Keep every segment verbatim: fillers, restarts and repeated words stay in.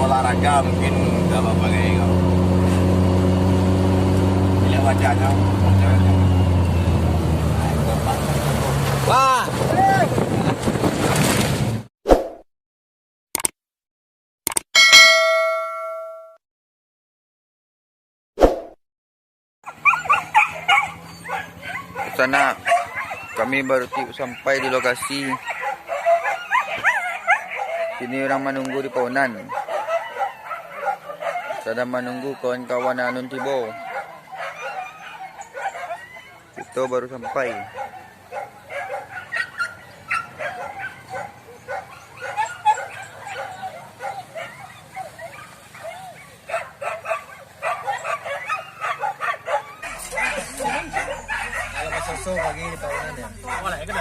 Olahraga mungkin kalau pakai kau. Dilihat wajahnya, wajahnya. Wah. Sanak, kami baru ti-, sampai di lokasi. Kini urang manunggu di paunan. Sadang manunggu kawan-kawan alun tibo. Kito baru sampai.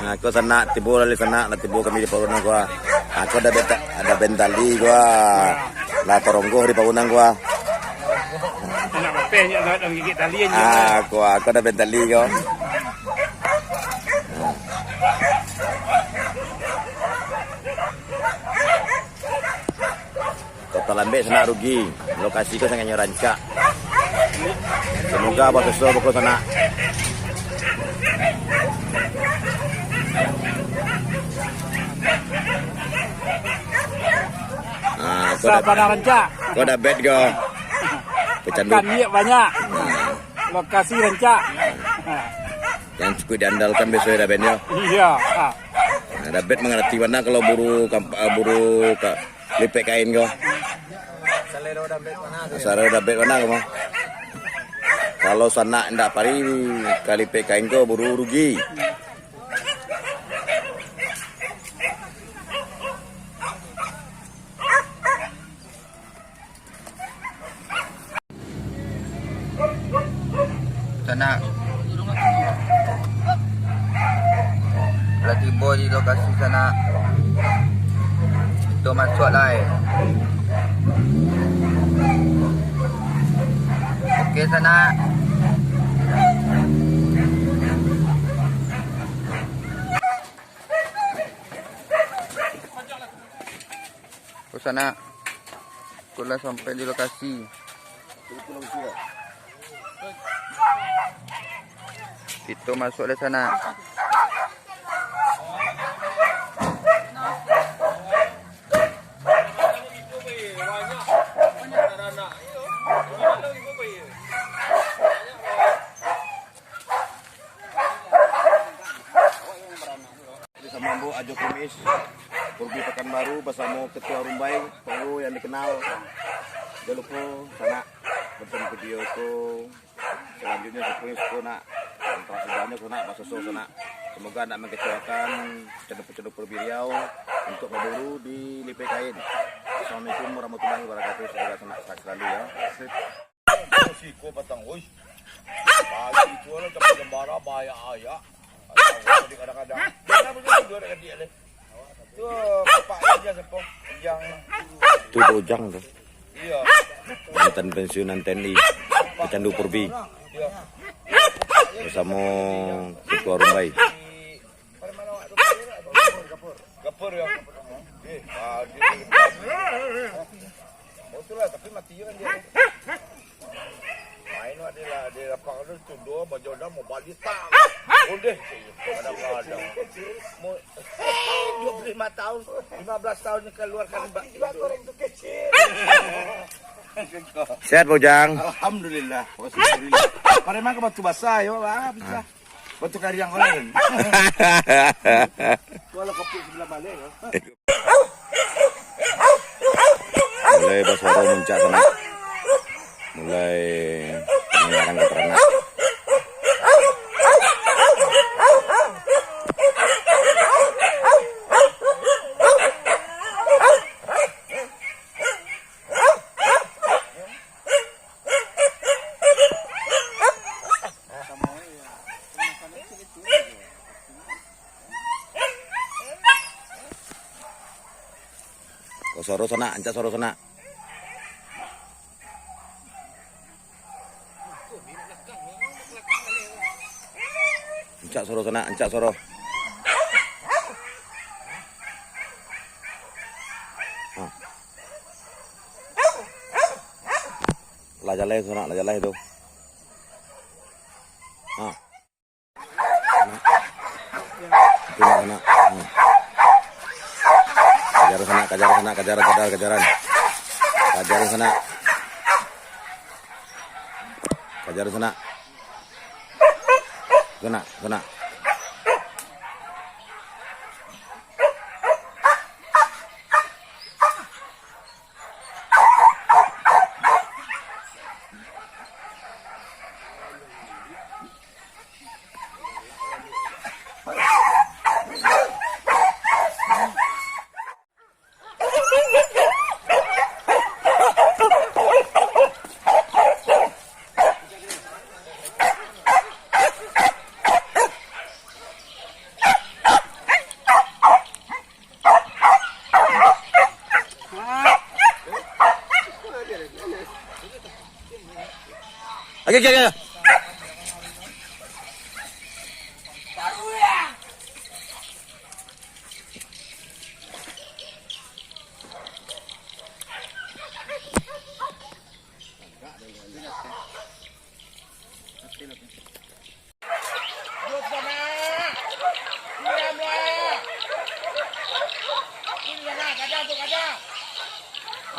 Nah, ko sanak, tibo lah sanak, lah tibo kami di paunan ko. Ah, ko ado benta-, ado bentali ko. Lah taronggoh di paunan ko. Anak bapeh nyo lah gigik tali nyo. Ah, ko, ko ado bentali ko. Kok talambek sanak rugi. Lokasi ko sangaiknyo rancak. Samoga basuso bako sanak. Ah, ko Sa-, dah, padang rancak. Ko dah bed ko. Pecandu. Ikan liak banyak. Lokasi rancak. Yang cukup diandalkan biasanya dah bed yo. Iya. Ah. Nah, dah bed mangarati bana kalau buru kamp-, ah, buru ka-, lipek kain ko. Salero dah bed bana ko mah. Kalau sanak ndak pari ka lipek kain ko, buru rugi. Sanak. Lah tibo di lokasi sanak. Kito masuak lai. Oke, sanak. Ko sanak, ko lah sampai di lokasi. Kito masuak dari sanak. Bersama Ambo Ajo Kumis, Purbi Pekanbaru, bersama Ketua Rumbai, Pengurus yang dikenal. Jangan lupa, sanak, nonton video ko. Selanjutnya, syukur, syukur, nak. Terima kasih banyak, nak, basuso, nak. Semoga ndak mengecewakan pecandu-pecandu Purbi Riau untuk berburu di lipek kain. Assalamualaikum warahmatullahi wabarakatuh. Semoga sanak sehat selalu, ya. Sip. Siko batang, oi. Pagi tu lah, jam, jam bara, bayak ayak. Kadang-kadang. Dia nak pergi tidur kat dia, leh. Tu, bapak dia siapa? Yang Tu Ujang tu. Iya. Mantan pensiunan T N I. Pecandu Purbi. Iya. Bersama Ketua Rumbai. Gapur, ya? Eh, ah, dia, dia, oh, itulah, tapi mati je kan dia. Main wak dia lah, dia lapang tu, tu doh, baju dah mau balik, tak. Ondeh, kadang-kadang. Mau, eh, dua puluh lima tahun, lima belas tahun keluarkan ba-, Sehat, Bujang? Alhamdulillah. Alhamdulillah. Pareman ka Batu Basah, yo, ah, bisa. Batu Kariang orang. Kalau kopi sebelah balik, yo. Mulai basuaro muncak sanak. Mulai mangarang ka taranak. Oh, suaro sanak, ancak suaro sanak. Ancak suaro sanak, ancak suaro. Ha. Lah jaleh tu nak, lah jaleh tu. Ha. Nak. Itu nak, nak. Hmm. Kajar sanak, kajar sanak, kajar, kajar, kajaran. Kajar sanak. Kajar sanak. Sanak, sanak. Oke, oke, oke.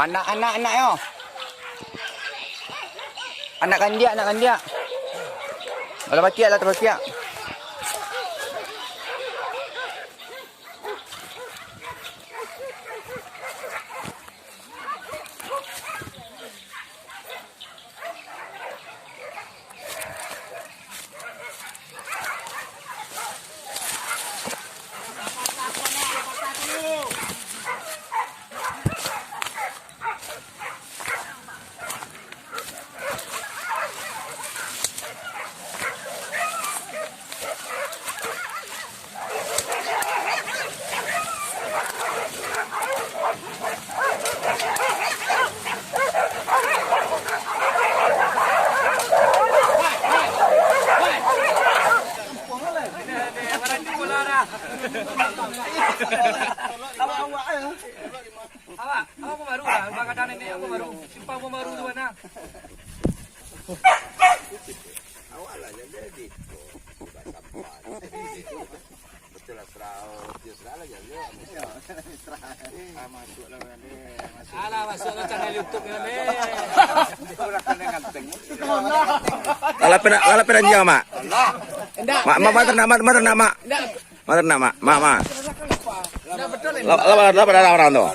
Anak-anak, anak yo. Anak kandiak, anak kandiak. Lah tapakiak, lah tapakiak. Awak, awak pembaru lah, Bang Kadang Nenek, awak pembaru. Simpang pembaru tu, nah. Awak lah jadi. Betul lah, serah. Dia serah lah, jadi. Ah, masuk lah, Bang. Alah, masuk lah channel YouTube ni, Bang. Alah, pernah, alah, pernah dia, Mak? Indak. Mak, Mak, Mak, ternak, Mak, Mak, ternak, Mak. Mak, ternak, Mak. Mak, Mak. Lah, lah, lah, lah, orang tu.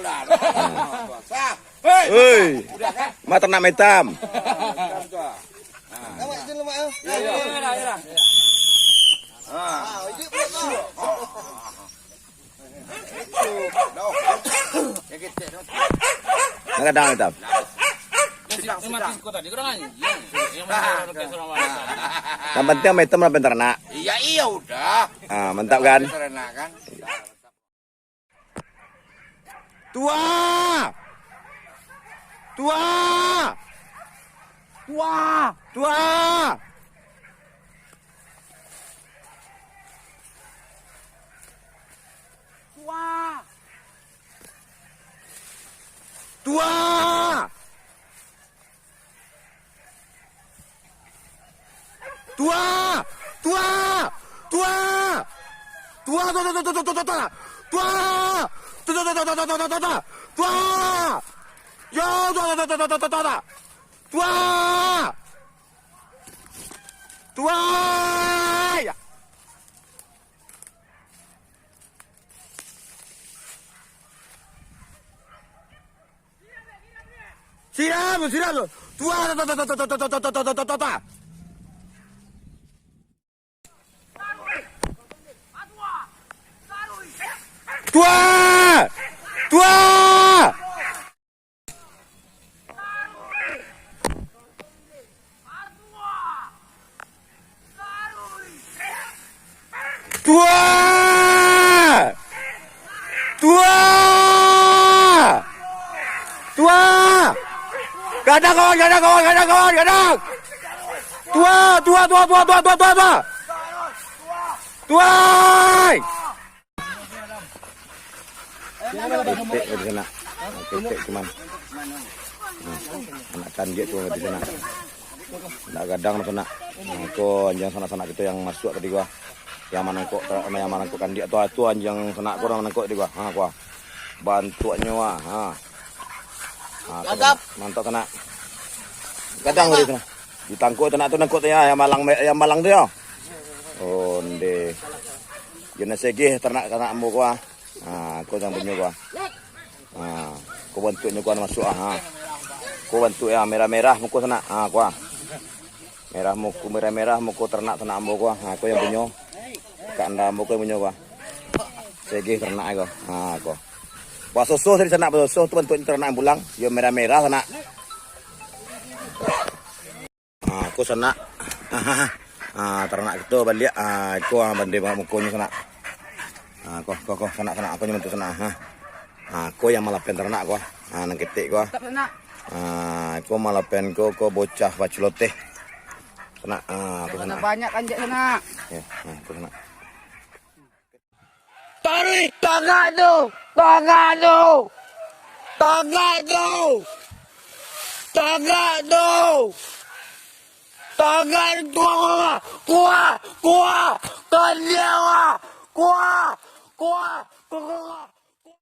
Hei. Mak ternak hitam. Nampak itu lemak, eh? Ya, ya, ya, ya. Ah, itu pula tu. Nak gadang hitam. Yang penting sama hitam lah pintar nak. Iya, iya udah. Ah, mantap kan? Pintar nak kan? Tua! Tua! Tua! Tua! Tua! Tua! Tua! Tua! Tua! Tua, tua, tua! Tua! Tua, tua, tua! Tua! Yo, tua, tua, tua! Tua! Tua! Ya. Siram, siram. Tua, tua, tua, tua. Tua! Tua! Tua! Tua! Tua! Gadang kawan, gadang kawan, gadang kawan, gadang! Tua, tua, tua, tua, tua, tua, tua, tua! Tua! Ketek tadi kena. Ketek cuman. Anak kandiak tu di sanak. Nak gadang tu sanak. Nah, ko anjiang sanak-sanak kito yang masuak tadi ko. Yang manangkok, yang manangkok kandiak tu, ah, tu anjiang sanak ko nan manangkok tadi ko. Ha, ko. Bantuaknyo, ah. Ha. Ha, ko mantap sanak. Gadang tadi sanak. Ditangkok sanak tu, nangkok tu ya, yang malang, yang malang tu ya. Onde. Yo nan segeh taranak-taranak ambo ko, ah. Ha, ko nan punyo ko, ah. Ha, ko bantuaknyo ko masuak, ah. Ha. Ko bantuak yang merah-merah muko sanak. Ha, ko, ah. Merah muko, merah-merah muko taranak-taranak ambo ko, ah. Ha, ko yang punyo. Kak anda ambo ko yang punyo ko, ah. Segeh taranak ko. Ha, ko. Basoso tadi sanak, basoso tu bantuaknyo taranak yang pulang. Yo merah-merah sanak. Ah, ko sanak. Ah, taranak kito baliak. Ah, ko, ah, bande banget mukonyo sanak. Ah, ko, ko, ko, sanak, sanak. Ko nyo bantuak sanak. Ha. Ah, ko yang malapen taranak ko. Ah, nan ketek ko. Mantap, sanak. Ah, ko malapen ko, ko bocah baculoteh. Sanak, ah, ko sanak. Banyak kanjek sanak. Ya, ah, ko sanak. Tarik tagak tu! Tagak tu! Tagak tu! Tagak tu! Tagak tu! Kuah! Kuah! Kuah! Kuah! Kuah! Kuah!